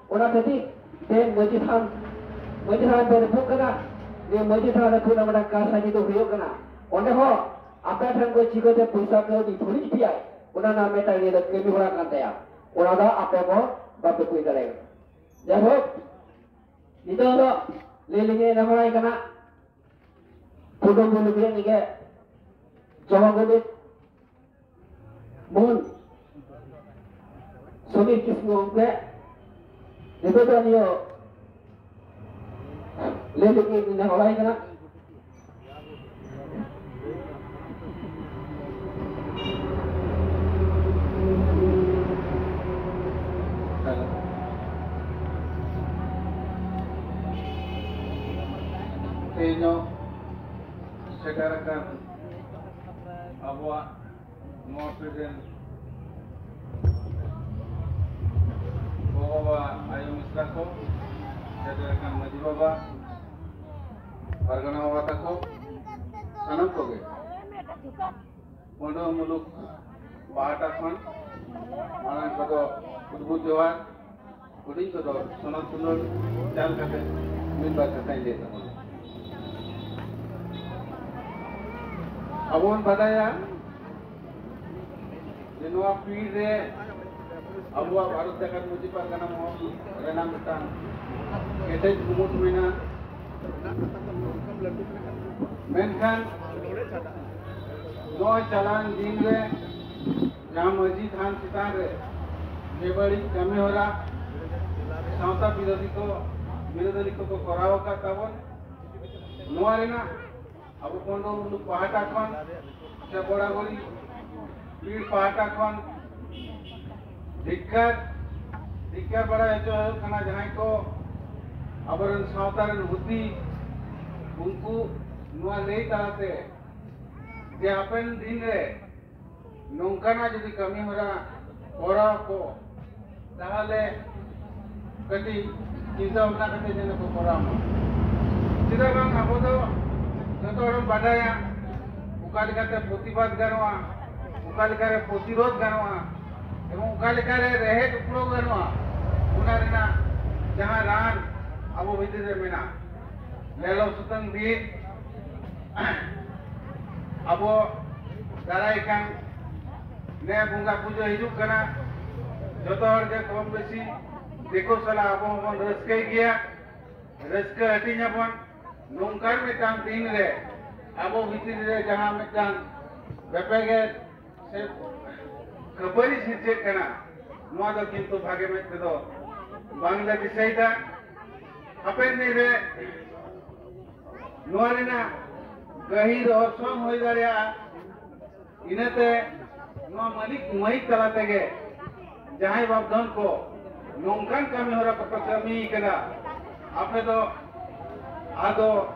ᱚᱱᱟ ᱠᱷᱟᱹᱛᱤᱨ ᱛᱮ ᱢᱟᱹᱡᱷᱤ ᱛᱷᱟᱱ, ᱢᱟᱹᱡᱷᱤ ᱛᱷᱟᱱ ᱯᱮ ᱨᱟᱹᱯᱩᱫ ᱠᱟᱫᱟ᱾ ᱱᱤᱭᱟᱹ ᱢᱟᱹᱡᱷᱤ ᱛᱷᱟᱱ ᱨᱟᱹᱯᱩᱫ ᱨᱮᱱᱟᱜ ᱢᱤᱫᱴᱟᱝ ᱠᱟᱨᱥᱟᱡᱤ ᱫᱚ ᱦᱩᱭᱩᱜ ᱠᱟᱱᱟ, ᱚᱸᱰᱮ ᱦᱚᱸ ᱟᱯᱮ ᱴᱷᱮᱱ ᱠᱚ ᱪᱤᱠᱟᱹᱛᱮ ᱯᱚᱭᱥᱟ ᱠᱟᱹᱣᱰᱤ ᱵᱷᱩᱨᱤᱡ ᱯᱮᱭᱟᱭ, ᱚᱱᱟ ᱨᱮᱱᱟᱜ ᱢᱤᱫᱴᱟᱝ ᱱᱤᱭᱟᱹ ᱫᱚ ᱠᱟᱹᱢᱤ ᱦᱚᱨᱟ ᱠᱟᱱ ᱛᱟᱭᱟ᱾ ᱚᱱᱟ ᱫᱚ ᱟᱯᱮ ᱠᱚ ᱵᱟᱯᱮ ᱵᱩᱡᱽ ᱫᱟᱲᱮᱭᱟᱜᱼᱟ᱾ ᱡᱟᱭᱦᱳᱠ, ᱱᱤᱛᱚᱜ ᱫᱚ ᱞᱟᱹᱭ ᱞᱟᱹᱜᱤᱫ ᱱᱮᱦᱚᱨᱟᱭ ᱠᱟᱱᱟ, ᱠᱩᱴᱩᱢ ᱵᱚᱱᱫᱷᱩ ᱠᱚ ᱞᱟᱹᱜᱤᱫ ᱡᱚᱦᱚᱨ ᱜᱚᱰᱮᱛ ᱢᱚᱱ ᱥᱚᱢᱤᱨ ᱠᱤᱥᱠᱩ ᱜᱚᱢᱠᱮ ᱱᱤᱛᱚᱜ ᱫᱚ ᱱᱤᱭᱟᱹ ᱞᱟᱹᱭ ᱞᱟᱹᱜᱤᱫ ᱱᱮᱦᱚᱨᱟᱭ ᱠᱟᱱᱟ᱾ ᱛᱮᱦᱮᱧᱚᱜ ᱥᱮᱴᱮᱨ ᱟᱠᱟᱱ ᱟᱵᱚᱣᱟᱜ ᱱᱚᱣᱟ ᱯᱨᱮᱡᱮᱱᱴ ᱜᱚ ᱵᱟᱵᱟ, ᱟᱭᱳ ᱢᱤᱥᱨᱟ ᱠᱚ, ᱥᱮᱴᱮᱨ ᱟᱠᱟᱱ ᱢᱟᱹᱡᱷᱤ ᱵᱟᱵᱟ, ᱯᱟᱨᱜᱟᱱᱟ ᱵᱟᱵᱟ ᱛᱟᱠᱚ, ᱥᱟᱱᱟᱢ ᱠᱚᱜᱮ ᱯᱟᱹᱰᱷᱩᱣᱟᱹ ᱢᱩᱞᱩᱠ ᱯᱟᱦᱴᱟ ᱠᱷᱚᱱ ᱢᱟᱲᱟᱝ ᱠᱚᱫᱚ ᱩᱫᱽᱵᱩᱫ ᱡᱚᱦᱟᱨ, ᱦᱩᱰᱤᱧ ᱠᱚᱫᱚ ᱥᱚᱱᱚᱛ ᱫᱩᱞᱟᱹᱲ ᱪᱟᱞ ᱠᱟᱛᱮ ᱢᱤᱫ ᱵᱟᱨ ᱠᱟᱛᱷᱟᱧ ᱞᱟᱹᱭ ᱛᱟᱵᱚᱱᱟ᱾ ᱟᱵᱚ ᱵᱚᱱ ᱵᱟᱰᱟᱭᱟ ᱡᱮ ᱱᱚᱣᱟ ᱯᱤᱲ ᱨᱮ ᱟᱵᱚᱣᱟᱜ ᱵᱷᱟᱨᱚᱛ ᱡᱟᱠᱟᱛ ᱢᱟᱹᱡᱷᱤ ᱯᱟᱨᱜᱟᱱᱟ ᱢᱚᱦᱚᱞ ᱨᱮᱱᱟᱜ ᱢᱤᱫᱴᱟᱝ ᱠᱮᱴᱮᱡ ᱠᱩᱢᱩᱴ ᱢᱮᱱᱟᱜᱼᱟ᱾ ᱢᱮᱱᱠᱷᱟᱱ ᱱᱚᱜᱼᱚᱭ ᱪᱟᱞᱟᱣᱮᱱ ᱫᱤᱱ ᱨᱮ ᱡᱟᱦᱟᱸ ᱢᱟᱹᱡᱷᱤ ᱛᱷᱟᱱ ᱪᱮᱛᱟᱱ ᱨᱮ ᱵᱮᱵᱟᱹᱲᱤᱡ ᱠᱟᱹᱢᱤ ᱦᱚᱨᱟ ᱥᱟᱶᱛᱟ ᱵᱤᱨᱳᱫᱷᱤ ᱠᱚ, ᱵᱤᱨᱳᱫᱷᱤ ᱠᱚᱠᱚ ᱠᱚᱨᱟᱣ ᱟᱠᱟᱫ ᱛᱟᱵᱚᱱ, ᱱᱚᱣᱟ ᱨᱮᱱᱟᱜ ᱟᱵᱚ ᱯᱟᱹᱰᱷᱩᱣᱟᱹ ᱢᱩᱞᱩᱠ ᱯᱟᱦᱴᱟ ᱠᱷᱚᱱ ᱥᱮ ᱵᱚᱲᱟᱵᱚᱲᱤ ᱯᱤᱲ ᱯᱟᱦᱴᱟ ᱠᱷᱚᱱ ᱫᱷᱤᱠᱠᱟᱨ, ᱫᱷᱤᱠᱠᱟᱨ ᱵᱟᱲᱟᱭ ᱦᱚᱪᱚ ᱦᱩᱭᱩᱜ ᱠᱟᱱᱟ ᱡᱟᱦᱟᱸᱭ ᱠᱚ ᱟᱵᱚᱨᱮᱱ ᱥᱟᱶᱛᱟ ᱨᱮᱱ ᱦᱩᱛᱤ, ᱩᱱᱠᱩ ᱱᱚᱣᱟ ᱞᱟᱹᱭ ᱛᱟᱞᱟᱛᱮ ᱡᱮ ᱦᱟᱯᱮᱱ ᱫᱤᱱ ᱨᱮ ᱱᱚᱝᱠᱟᱱᱟᱜ ᱡᱩᱫᱤ ᱠᱟᱹᱢᱤ ᱦᱚᱨᱟ ᱠᱚᱨᱟᱣ ᱠᱚ, ᱛᱟᱦᱚᱞᱮ ᱠᱟᱹᱴᱤᱡ ᱪᱤᱱᱛᱟᱹ ᱵᱷᱟᱵᱽᱱᱟ ᱠᱟᱛᱮ ᱡᱮᱱᱚ ᱠᱚ ᱠᱚᱨᱟᱣ ᱢᱟ᱾ ᱪᱮᱫᱟᱜ ᱵᱟᱝ, ᱟᱵᱚ ᱫᱚ ᱡᱚᱛᱚ ᱦᱚᱲ ᱵᱚᱱ ᱵᱟᱰᱟᱭᱟ ᱚᱠᱟ ᱞᱮᱠᱟᱛᱮ ᱯᱨᱚᱛᱤᱵᱟᱫ ᱜᱟᱱᱚᱜᱼᱟ, ᱚᱠᱟ ᱞᱮᱠᱟᱨᱮ ᱯᱨᱚᱛᱤᱨᱳᱫᱷ ᱜᱟᱱᱚᱜᱼᱟ, ᱮᱵᱚᱝ ᱚᱠᱟ ᱞᱮᱠᱟᱨᱮ ᱨᱮᱦᱮᱫ ᱩᱯᱲᱟᱹᱣ ᱜᱟᱱᱚᱜᱼᱟ, ᱚᱱᱟ ᱨᱮᱱᱟᱜ ᱡᱟᱦᱟᱸ ᱨᱟᱱ ᱟᱵᱚ ᱵᱷᱤᱛᱤᱨ ᱨᱮ ᱢᱮᱱᱟᱜᱼᱟ᱾ ᱞᱮᱞᱚ ᱥᱩᱛᱟᱹᱢ ᱵᱤᱨ ᱟᱵᱚ ᱫᱟᱨᱟᱭ ᱠᱟᱱ ᱱᱮ ᱵᱚᱸᱜᱟ ᱯᱩᱡᱟᱹ ᱦᱤᱡᱩᱜ ᱠᱟᱱᱟ᱾ ᱡᱚᱛᱚ ᱦᱚᱲ ᱜᱮ ᱠᱚᱢ ᱵᱮᱥᱤ ᱫᱤᱠᱩ ᱥᱟᱞᱟᱜ ᱟᱵᱚ ᱦᱚᱸᱵᱚᱱ ᱨᱟᱹᱥᱠᱟᱹᱭ ᱜᱮᱭᱟ, ᱨᱟᱹᱥᱠᱟᱹ ᱦᱟᱹᱴᱤᱧ ᱟᱵᱚᱱ᱾ ᱱᱚᱝᱠᱟᱱ ᱢᱤᱫᱴᱟᱝ ᱫᱤᱱ ᱨᱮ ᱟᱵᱚ ᱵᱷᱤᱛᱤᱨ ᱨᱮ ᱡᱟᱦᱟᱸ ᱢᱤᱫᱴᱟᱝ ᱵᱮᱯᱮᱜᱮᱫ ᱥᱮ ᱠᱷᱟᱹᱯᱟᱹᱨᱤ ᱥᱤᱨᱡᱟᱹᱜ ᱠᱟᱱᱟ, ᱱᱚᱣᱟ ᱫᱚ ᱠᱤᱱᱛᱩ ᱵᱷᱟᱜᱮ ᱢᱮᱫ ᱛᱮᱫᱚ ᱵᱟᱝᱞᱮ ᱫᱤᱥᱟᱹᱭᱮᱫᱟ᱾ ᱦᱟᱯᱮᱱ ᱫᱤᱱ ᱨᱮ ᱱᱚᱣᱟ ᱨᱮᱱᱟᱜ ᱜᱟᱹᱦᱤᱨ ᱚᱨᱥᱚᱝ ᱦᱩᱭ ᱫᱟᱲᱮᱭᱟᱜᱼᱟ᱾ ᱤᱱᱟᱹᱛᱮ ᱱᱚᱣᱟ ᱢᱟᱹᱞᱤᱠ ᱢᱟᱹᱭᱤᱠ ᱛᱟᱞᱟ ᱛᱮᱜᱮ ᱡᱟᱦᱟᱸᱭ ᱵᱟᱯᱫᱷᱚᱱ ᱠᱚ ᱱᱚᱝᱠᱟᱱ ᱠᱟᱹᱢᱤ ᱦᱚᱨᱟ ᱠᱚᱯᱮ ᱠᱟᱹᱢᱤ ᱠᱟᱫᱟ, ᱟᱯᱮ ᱫᱚ ᱟᱫᱚ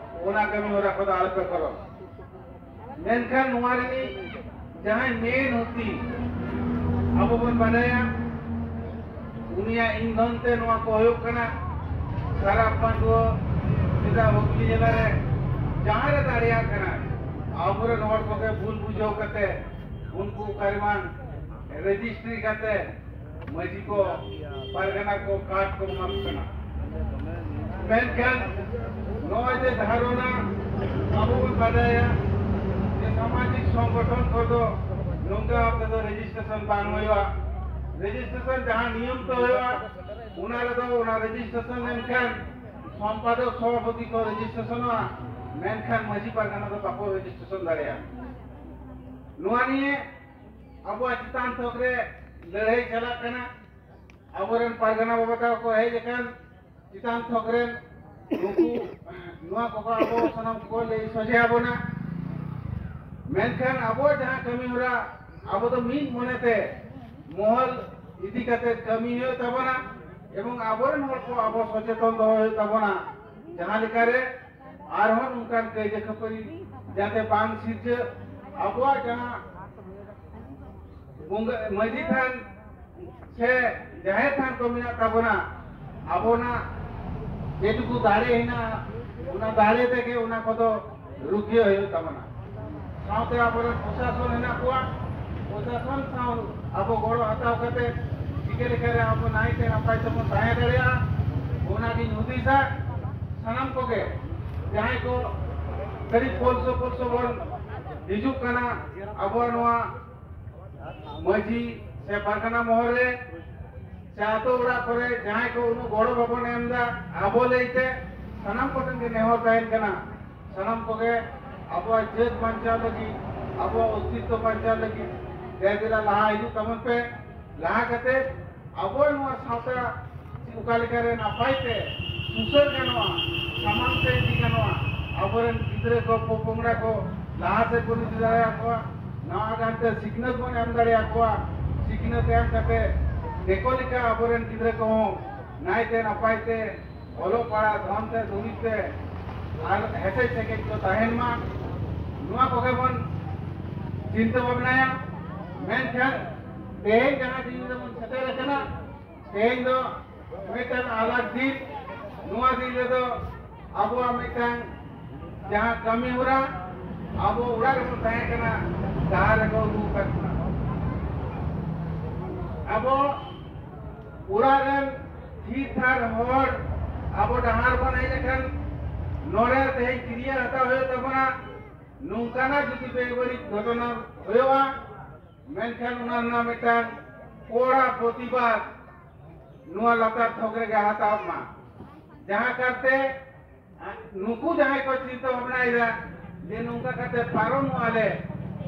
ᱚᱱᱟ ᱠᱟᱹᱢᱤ ᱦᱚᱨᱟ ᱠᱚᱫᱚ ᱟᱞᱚᱯᱮ ᱠᱚᱨᱟᱣ᱾ ᱢᱮᱱᱠᱷᱟᱱ ᱱᱚᱣᱟ ᱨᱤᱱᱤᱡ ᱡᱟᱦᱟᱸᱭ ᱢᱮᱱ ᱦᱩᱛᱤ ᱟᱵᱚ ᱵᱚᱱ ᱵᱟᱰᱟᱭᱟ, ᱩᱱᱤᱭᱟᱜ ᱤᱱᱫᱷᱚᱱ ᱛᱮ ᱱᱚᱣᱟ ᱠᱚ ᱦᱩᱭᱩᱜ ᱠᱟᱱᱟ᱾ ᱥᱟᱨᱟ ᱯᱟᱺᱰᱩᱣᱟᱹ ᱪᱮᱫᱟᱜ ᱦᱩᱜᱽᱞᱤ ᱡᱮᱞᱟ ᱨᱮ ᱡᱟᱦᱟᱸ ᱨᱮ ᱫᱟᱲᱮᱭᱟᱜ ᱠᱟᱱᱟ, ᱟᱵᱚᱨᱮᱱ ᱦᱚᱲ ᱠᱚᱜᱮ ᱵᱷᱩᱞ ᱵᱩᱡᱷᱟᱹᱣ ᱠᱟᱛᱮ ᱩᱱᱠᱩ ᱚᱠᱟ ᱨᱮᱵᱟᱝ ᱨᱮᱡᱤᱥᱴᱨᱤ ᱠᱟᱛᱮ ᱢᱟᱹᱡᱷᱤ ᱠᱚ, ᱯᱟᱨᱜᱟᱱᱟ ᱠᱚ ᱠᱟᱨᱰ ᱠᱚ ᱮᱢᱟ ᱠᱚ ᱠᱟᱱᱟ᱾ ᱢᱮᱱᱠᱷᱟᱱ ᱱᱚᱜᱼᱚᱭ ᱡᱮ ᱫᱷᱟᱨᱚᱱᱟ ᱟᱵᱚ ᱵᱚᱱ ᱵᱟᱰᱟᱭᱟ ᱡᱮ ᱥᱟᱢᱟᱡᱤᱠ ᱥᱚᱝᱜᱚᱴᱷᱚᱱ ᱠᱚᱫᱚ ᱱᱚᱝᱠᱟ ᱵᱷᱟᱵ ᱛᱮᱫᱚ ᱨᱮᱡᱤᱥᱴᱨᱮᱥᱚᱱ ᱵᱟᱝ ᱦᱩᱭᱩᱜᱼᱟ᱾ ᱨᱮᱡᱤᱥᱴᱨᱮᱥᱚᱱ ᱡᱟᱦᱟᱸ ᱱᱤᱭᱚᱢ ᱛᱮ ᱦᱩᱭᱩᱜᱼᱟ, ᱚᱱᱟ ᱨᱮᱫᱚ ᱚᱱᱟ ᱨᱮᱡᱤᱥᱴᱨᱮᱥᱚᱱ ᱞᱮᱱᱠᱷᱟᱱ ᱥᱚᱢᱯᱟᱫᱚᱠ ᱥᱚᱵᱷᱟᱯᱚᱛᱤ ᱠᱚ ᱨᱮᱡᱤᱥᱴᱨᱮᱥᱚᱱᱚᱜᱼᱟ, ᱢᱮᱱᱠᱷᱟᱱ ᱢᱟᱹᱡᱷᱤ ᱯᱟᱨᱜᱟᱱᱟ ᱫᱚ ᱵᱟᱠᱚ ᱨᱮᱡᱤᱥᱴᱨᱮᱥᱚᱱ ᱫᱟᱲᱮᱭᱟᱜᱼᱟ᱾ ᱱᱚᱣᱟ ᱱᱤᱭᱮ ᱟᱵᱚᱣᱟᱜ ᱪᱮᱛᱟᱱ ᱛᱷᱚᱠ ᱨᱮ ᱞᱟᱹᱲᱦᱟᱹᱭ ᱪᱟᱞᱟᱜ ᱠᱟᱱᱟ᱾ ᱟᱵᱚᱨᱮᱱ ᱯᱟᱨᱜᱟᱱᱟ ᱵᱟᱵᱟ ᱛᱟᱠᱚ ᱠᱚ ᱦᱮᱡ ᱟᱠᱟᱱ ᱪᱮᱛᱟᱱ ᱛᱷᱚᱠ ᱨᱮᱱ ᱱᱩᱠᱩ, ᱱᱚᱣᱟ ᱠᱚᱠᱚ ᱟᱵᱚ ᱥᱟᱱᱟᱢ ᱠᱚᱠᱚ ᱞᱟᱹᱭ ᱥᱚᱡᱷᱮ ᱟᱵᱚᱱᱟ᱾ ᱢᱮᱱᱠᱷᱟᱱ ᱟᱵᱚᱣᱟᱜ ᱡᱟᱦᱟᱸ ᱠᱟᱹᱢᱤ ᱦᱚᱨᱟ, ᱟᱵᱚ ᱫᱚ ᱢᱤᱫ ᱢᱚᱱᱮᱛᱮ ᱢᱚᱦᱚᱞ ᱤᱫᱤ ᱠᱟᱛᱮ ᱠᱟᱹᱢᱤ ᱦᱩᱭᱩᱜ ᱛᱟᱵᱚᱱᱟ ᱮᱵᱚᱝ ᱟᱵᱚᱨᱮᱱ ᱦᱚᱲ ᱠᱚ ᱟᱵᱚ ᱥᱚᱪᱮᱛᱚᱱ ᱫᱚᱦᱚ ᱦᱩᱭᱩᱜ ᱛᱟᱵᱚᱱᱟ᱾ ᱡᱟᱦᱟᱸ ᱞᱮᱠᱟᱨᱮ ᱟᱨᱦᱚᱸ ᱱᱚᱝᱠᱟᱱ ᱠᱟᱹᱭᱡᱟᱹ ᱠᱷᱟᱹᱯᱟᱹᱨᱤ ᱡᱟᱛᱮ ᱵᱟᱝ ᱥᱤᱨᱡᱟᱹᱜ, ᱟᱵᱚᱣᱟᱜ ᱡᱟᱦᱟᱸ ᱵᱚᱸᱜᱟ ᱢᱟᱹᱡᱷᱤ ᱛᱷᱟᱱ ᱥᱮ ᱡᱟᱦᱮᱨ ᱛᱷᱟᱱ ᱠᱚ ᱢᱮᱱᱟᱜ ᱛᱟᱵᱚᱱᱟ, ᱟᱵᱚᱱᱟᱜ ᱡᱮᱴᱩᱠᱩ ᱫᱟᱲᱮ ᱦᱮᱱᱟᱜᱼᱟ, ᱚᱱᱟ ᱫᱟᱲᱮ ᱛᱮᱜᱮ ᱚᱱᱟ ᱠᱚᱫᱚ ᱨᱩᱠᱷᱤᱭᱟᱹ ᱦᱩᱭᱩᱜ ᱛᱟᱵᱚᱱᱟ᱾ ᱥᱟᱶᱛᱮ ᱟᱵᱚᱨᱮᱱ ᱯᱨᱚᱥᱟᱥᱚᱱ ᱦᱮᱱᱟᱜ ᱠᱚᱣᱟ, ᱯᱨᱚᱥᱟᱥᱚᱱ ᱥᱟᱶ ᱟᱵᱚ ᱜᱚᱲᱚ ᱦᱟᱛᱟᱣ ᱠᱟᱛᱮ ᱪᱤᱠᱟᱹ ᱞᱮᱠᱟᱨᱮ ᱟᱵᱚ ᱱᱟᱭᱛᱮ ᱱᱟᱯᱟᱭ ᱛᱮᱵᱚᱱ ᱛᱟᱦᱮᱸ ᱫᱟᱲᱮᱭᱟᱜᱼᱟ, ᱚᱱᱟᱜᱤᱧ ᱦᱩᱫᱤᱥᱟ᱾ ᱥᱟᱱᱟᱢ ᱠᱚᱜᱮ ᱡᱟᱦᱟᱸᱭ ᱠᱚ ᱠᱟᱹᱴᱤᱡ ᱯᱚᱞᱥᱚ ᱯᱚᱞᱥᱚ ᱵᱚᱱ ᱦᱤᱡᱩᱜ ᱠᱟᱱᱟ ᱟᱵᱚᱣᱟᱜ ᱱᱚᱣᱟ ᱢᱟᱹᱡᱷᱤ ᱥᱮ ᱯᱟᱨᱜᱟᱱᱟ ᱢᱚᱦᱚᱞ ᱨᱮ ᱥᱮ ᱟᱛᱳ ᱚᱲᱟᱜ ᱠᱚᱨᱮ ᱡᱟᱦᱟᱸᱭ ᱠᱚ ᱩᱱᱟᱹᱜ ᱜᱚᱲᱚ ᱵᱟᱵᱚᱱ ᱮᱢ ᱮᱫᱟ, ᱟᱵᱚ ᱞᱟᱹᱭᱛᱮ ᱥᱟᱱᱟᱢ ᱠᱚᱴᱷᱮᱱ ᱜᱮ ᱱᱮᱦᱚᱨ ᱛᱟᱦᱮᱱ ᱠᱟᱱᱟ, ᱥᱟᱱᱟᱢ ᱠᱚᱜᱮ ᱟᱵᱚᱣᱟᱜ ᱡᱟᱹᱛ ᱵᱟᱧᱪᱟᱣ ᱞᱟᱹᱜᱤᱫ, ᱟᱵᱚᱣᱟᱜ ᱚᱥᱛᱤᱛᱛᱚ ᱵᱟᱧᱪᱟᱣ ᱞᱟᱹᱜᱤᱫ ᱫᱮ ᱫᱮᱞᱟ ᱞᱟᱦᱟ ᱦᱤᱡᱩᱜ ᱛᱟᱵᱚᱱ ᱯᱮ᱾ ᱞᱟᱦᱟ ᱠᱟᱛᱮ ᱟᱵᱚ ᱱᱚᱣᱟ ᱥᱟᱶᱛᱟ ᱚᱠᱟ ᱞᱮᱠᱟᱨᱮ ᱱᱟᱯᱟᱭ ᱛᱮ ᱥᱩᱥᱟᱹᱨ ᱜᱟᱱᱚᱜᱼᱟ, ᱥᱟᱢᱟᱝ ᱛᱮ ᱤᱫᱤ ᱜᱟᱱᱚᱜᱼᱟ, ᱟᱵᱚᱨᱮᱱ ᱜᱤᱫᱽᱨᱟᱹ ᱠᱚ, ᱯᱚᱯᱚᱝᱲᱟ ᱠᱚ ᱞᱟᱦᱟ ᱥᱮᱫ ᱵᱚᱱ ᱤᱫᱤ ᱫᱟᱲᱮᱭᱟᱠᱚᱣᱟ, ᱱᱟᱣᱟ ᱜᱟᱱᱛᱮ ᱥᱤᱠᱷᱱᱟᱹᱛ ᱵᱚᱱ ᱮᱢ ᱫᱟᱲᱮᱭᱟᱠᱚᱣᱟ᱾ ᱥᱤᱠᱷᱱᱟᱹᱛ ᱮᱢ ᱠᱟᱛᱮ ᱫᱤᱠᱩ ᱞᱮᱠᱟ ᱟᱵᱚᱨᱮᱱ ᱜᱤᱫᱽᱨᱟᱹ ᱠᱚᱦᱚᱸ ᱱᱟᱭᱛᱮ ᱱᱟᱯᱟᱭ ᱛᱮ ᱚᱞᱚᱜ ᱯᱟᱲᱦᱟᱜ, ᱫᱷᱚᱱ ᱛᱮ ᱫᱩᱨᱤᱵ ᱛᱮ ᱟᱨ ᱦᱮᱥᱮᱡ ᱥᱮᱠᱮᱡ ᱠᱚ ᱛᱟᱦᱮᱱ ᱢᱟ, ᱱᱚᱣᱟ ᱠᱚᱜᱮ ᱵᱚᱱ ᱪᱤᱱᱛᱟᱹ ᱵᱷᱟᱵᱽᱱᱟᱭᱟ᱾ ᱢᱮᱱᱠᱷᱟᱱ ᱛᱮᱦᱮᱧ ᱡᱟᱦᱟᱸ ᱫᱤᱱ ᱨᱮᱵᱚᱱ ᱥᱮᱴᱮᱨ ᱟᱠᱟᱱᱟ, ᱛᱮᱦᱮᱧ ᱫᱚ ᱢᱤᱫᱴᱟᱝ ᱟᱞᱟᱜᱽ ᱫᱤᱱ᱾ ᱱᱚᱣᱟ ᱫᱤᱱ ᱨᱮᱫᱚ ᱟᱵᱚᱣᱟᱜ ᱢᱤᱫᱴᱟᱝ ᱡᱟᱦᱟᱸ ᱠᱟᱹᱢᱤ ᱦᱚᱨᱟ ᱟᱵᱚ ᱚᱲᱟᱜ ᱨᱮᱵᱚᱱ ᱛᱟᱦᱮᱸ ᱠᱟᱱᱟ, ᱰᱟᱦᱟᱨ ᱨᱮᱠᱚ ᱟᱹᱜᱩ ᱟᱠᱟᱫ ᱵᱚᱱᱟ᱾ ᱟᱵᱚ ᱚᱲᱟᱜ ᱨᱮᱱ ᱛᱷᱤᱨ ᱛᱷᱟᱨ ᱦᱚᱲ ᱟᱵᱚ ᱰᱟᱦᱟᱨ ᱵᱚᱱ ᱦᱮᱡ ᱟᱠᱟᱱ, ᱱᱚᱰᱮ ᱛᱮᱦᱮᱧ ᱠᱤᱨᱭᱟᱹ ᱦᱟᱛᱟᱣ ᱦᱩᱭᱩᱜ ᱛᱟᱵᱚᱱᱟ᱾ ᱱᱚᱝᱠᱟᱱᱟᱜ ᱡᱩᱫᱤ ᱵᱮᱵᱟᱹᱲᱤᱡ ᱜᱷᱚᱴᱚᱱᱟ ᱦᱩᱭᱩᱜᱼᱟ, ᱢᱮᱱᱠᱷᱟᱱ ᱚᱱᱟ ᱨᱮᱱᱟᱜ ᱢᱤᱫᱴᱟᱝ ᱠᱚᱲᱟ ᱯᱨᱚᱛᱤᱵᱟᱫ ᱱᱚᱣᱟ ᱞᱟᱛᱟᱨ ᱛᱷᱚᱠ ᱨᱮᱜᱮ ᱦᱟᱛᱟᱣ ᱢᱟ᱾ ᱡᱟᱦᱟᱸ ᱠᱟᱨᱛᱮ ᱱᱩᱠᱩ ᱡᱟᱦᱟᱸᱭ ᱠᱚ ᱪᱤᱱᱛᱟᱹ ᱵᱷᱟᱵᱽᱱᱟᱭᱮᱫᱟ ᱡᱮ ᱱᱚᱝᱠᱟ ᱠᱟᱛᱮ ᱯᱟᱨᱚᱢᱚᱜᱼᱟ ᱞᱮ,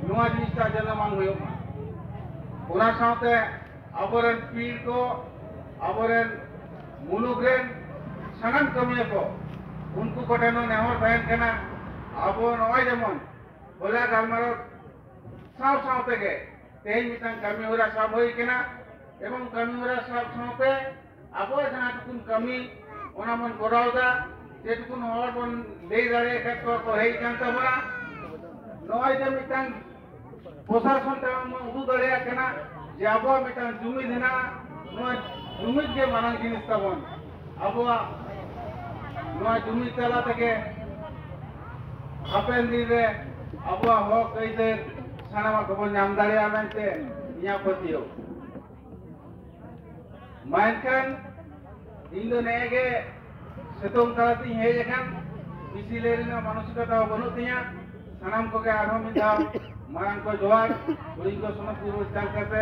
ᱱᱚᱣᱟ ᱡᱤᱱᱤᱥᱴᱟ ᱡᱮᱱᱚ ᱵᱟᱝ ᱦᱩᱭᱩᱜ ᱢᱟ᱾ ᱚᱱᱟ ᱥᱟᱶᱛᱮ ᱟᱵᱚᱨᱮᱱ ᱯᱤᱲ ᱠᱚ, ᱟᱵᱚᱨᱮᱱ ᱢᱩᱞᱩᱠ ᱨᱮᱱ ᱥᱟᱱᱟᱢ ᱠᱟᱹᱢᱤᱭᱟᱹ ᱠᱚ, ᱩᱱᱠᱩ ᱠᱚᱴᱷᱮᱱ ᱦᱚᱸ ᱱᱮᱦᱚᱨ ᱛᱟᱦᱮᱱ ᱠᱟᱱᱟ, ᱟᱵᱚ ᱱᱚᱜᱼᱚᱭ ᱡᱮᱢᱚᱱ ᱦᱚᱞᱟ ᱜᱟᱞᱢᱟᱨᱟᱣ ᱥᱟᱶ ᱥᱟᱶ ᱛᱮᱜᱮ ᱛᱮᱦᱮᱧ ᱢᱤᱫᱴᱟᱝ ᱠᱟᱹᱢᱤ ᱦᱚᱨᱟ ᱥᱟᱵ ᱦᱩᱭ ᱠᱟᱱᱟ, ᱮᱵᱚᱝ ᱠᱟᱹᱢᱤ ᱦᱚᱨᱟ ᱥᱟᱵ ᱥᱟᱶᱛᱮ ᱟᱵᱚᱣᱟᱜ ᱡᱟᱦᱟᱸ ᱴᱩᱠᱩᱱ ᱠᱟᱹᱢᱤ ᱚᱱᱟ ᱵᱚᱱ ᱠᱚᱨᱟᱣ ᱮᱫᱟ, ᱡᱮ ᱴᱩᱠᱩᱱ ᱦᱚᱲ ᱵᱚᱱ ᱞᱟᱹᱭ ᱫᱟᱲᱮ ᱟᱠᱟᱫ ᱠᱚᱣᱟ ᱠᱚ ᱦᱮᱡ ᱟᱠᱟᱱ ᱛᱟᱵᱚᱱᱟ᱾ ᱱᱚᱜᱼᱚᱭ ᱡᱮ ᱢᱤᱫᱴᱟᱝ ᱯᱨᱚᱥᱟᱥᱚᱱ ᱴᱷᱮᱱ ᱵᱚᱱ ᱩᱫᱩᱜ ᱫᱟᱲᱮᱭᱟᱜ ᱠᱟᱱᱟ ᱡᱮ ᱟᱵᱚᱣᱟᱜ ᱢᱤᱫᱴᱟᱝ ᱡᱩᱢᱤᱫ ᱦᱮᱱᱟᱜᱼᱟ, ᱱᱚᱣᱟ ᱡᱩᱢᱤᱫ ᱜᱮ ᱢᱟᱨᱟᱝ ᱡᱤᱱᱤᱥ ᱛᱟᱵᱚᱱ᱾ ᱟᱵᱚᱣᱟᱜ ᱱᱚᱣᱟ ᱡᱩᱢᱤᱫ ᱛᱟᱞᱟ ᱛᱮᱜᱮ ᱦᱟᱯᱮᱱ ᱫᱤᱱ ᱨᱮ ᱟᱵᱚᱣᱟᱜ ᱦᱚᱠ ᱟᱹᱭᱫᱟᱹᱨ ᱥᱟᱱᱟᱢᱟᱜ ᱠᱚᱵᱚᱱ ᱧᱟᱢ ᱫᱟᱲᱮᱭᱟᱜᱼᱟ ᱢᱮᱱᱛᱮ ᱤᱧᱟᱹᱜ ᱯᱟᱹᱛᱭᱟᱹᱣ᱾ ᱢᱟ ᱮᱱᱠᱷᱟᱱ ᱤᱧ ᱫᱚ ᱱᱮᱜᱼᱮ ᱜᱮ ᱥᱤᱛᱩᱝ ᱛᱟᱞᱟᱛᱤᱧ ᱦᱮᱡ ᱟᱠᱟᱱ, ᱵᱮᱥᱤ ᱞᱟᱹᱭ ᱨᱮᱱᱟᱜ ᱢᱟᱱᱚᱥᱤᱠᱚᱛᱟ ᱦᱚᱸ ᱵᱟᱹᱱᱩᱜ ᱛᱤᱧᱟ᱾ ᱥᱟᱱᱟᱢ ᱠᱚᱜᱮ ᱟᱨᱦᱚᱸ ᱢᱤᱫ ᱫᱷᱟᱣ ᱢᱟᱨᱟᱝ ᱠᱚ ᱡᱚᱦᱟᱨ, ᱦᱩᱰᱤᱧ ᱠᱚ ᱥᱚᱱᱚᱛ ᱯᱩᱨᱵᱚ ᱪᱟᱞ ᱠᱟᱛᱮ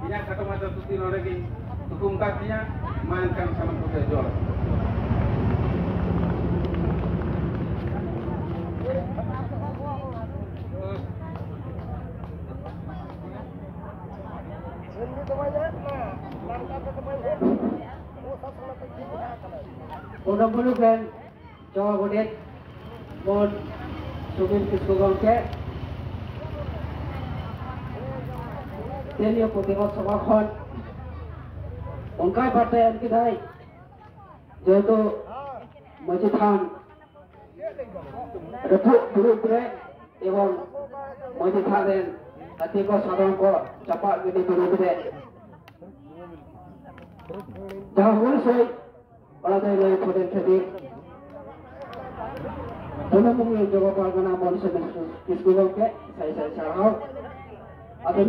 ᱤᱧᱟᱹᱜ ᱠᱷᱟᱴᱚ ᱢᱟᱪᱷᱟ ᱛᱷᱩᱛᱤ ᱱᱚᱰᱮ ᱜᱤᱧ ᱛᱷᱩᱠᱩᱢ ᱠᱟᱜ ᱛᱤᱧᱟ᱾ ᱢᱟ ᱮᱱᱠᱷᱟᱱ ᱥᱟᱱᱟᱢ ᱠᱚᱜᱮ ᱡᱚᱦᱟᱨ᱾ ᱚᱱᱚᱵᱚᱞᱚ ᱵᱮᱱ ᱡᱚᱦᱟ ᱜᱚᱰᱮᱛ ᱵᱚᱱ ᱥᱩᱵᱤᱨ ᱠᱤᱥᱠᱩ ᱜᱚᱢᱠᱮ ᱛᱮᱦᱮᱧ ᱯᱨᱚᱛᱤᱵᱟᱫ ᱥᱚᱵᱷᱟ ᱠᱷᱚᱱ ᱚᱱᱠᱟᱭ ᱵᱟᱨᱛᱟᱭ ᱮᱢ ᱠᱮᱫᱟᱭ, ᱡᱮᱦᱮᱛᱩ ᱢᱟᱹᱡᱷᱤ ᱛᱷᱟᱱ ᱨᱟᱹᱯᱩᱫ ᱫᱩᱲᱩᱵ ᱨᱮ ᱮᱵᱚᱝ ᱢᱟᱹᱡᱷᱤ ᱛᱷᱟᱱ ᱨᱮᱱ ᱦᱟᱹᱛᱤ ᱠᱚ ᱥᱟᱫᱚᱢ ᱠᱚ ᱪᱟᱯᱟᱫ ᱜᱤᱰᱤ ᱫᱩᱲᱩᱵ ᱨᱮ ᱡᱟᱦᱟᱸ ᱦᱩᱞ ᱥᱟᱹᱭ ᱚᱱᱟ ᱫᱚ ᱞᱟᱹᱭ ᱥᱚᱫᱚᱨ ᱠᱷᱟᱹᱛᱤᱨ ᱯᱩᱱᱟᱹᱢᱩᱝᱤ ᱡᱚᱜᱚ ᱯᱟᱨᱜᱟᱱᱟ ᱢᱚᱱᱥᱮ ᱠᱤᱥᱠᱩ ᱜᱚᱢᱠᱮ, ᱥᱟᱭ ᱥᱟᱭ ᱥᱟᱨᱦᱟᱣ᱾ ᱟᱫᱚ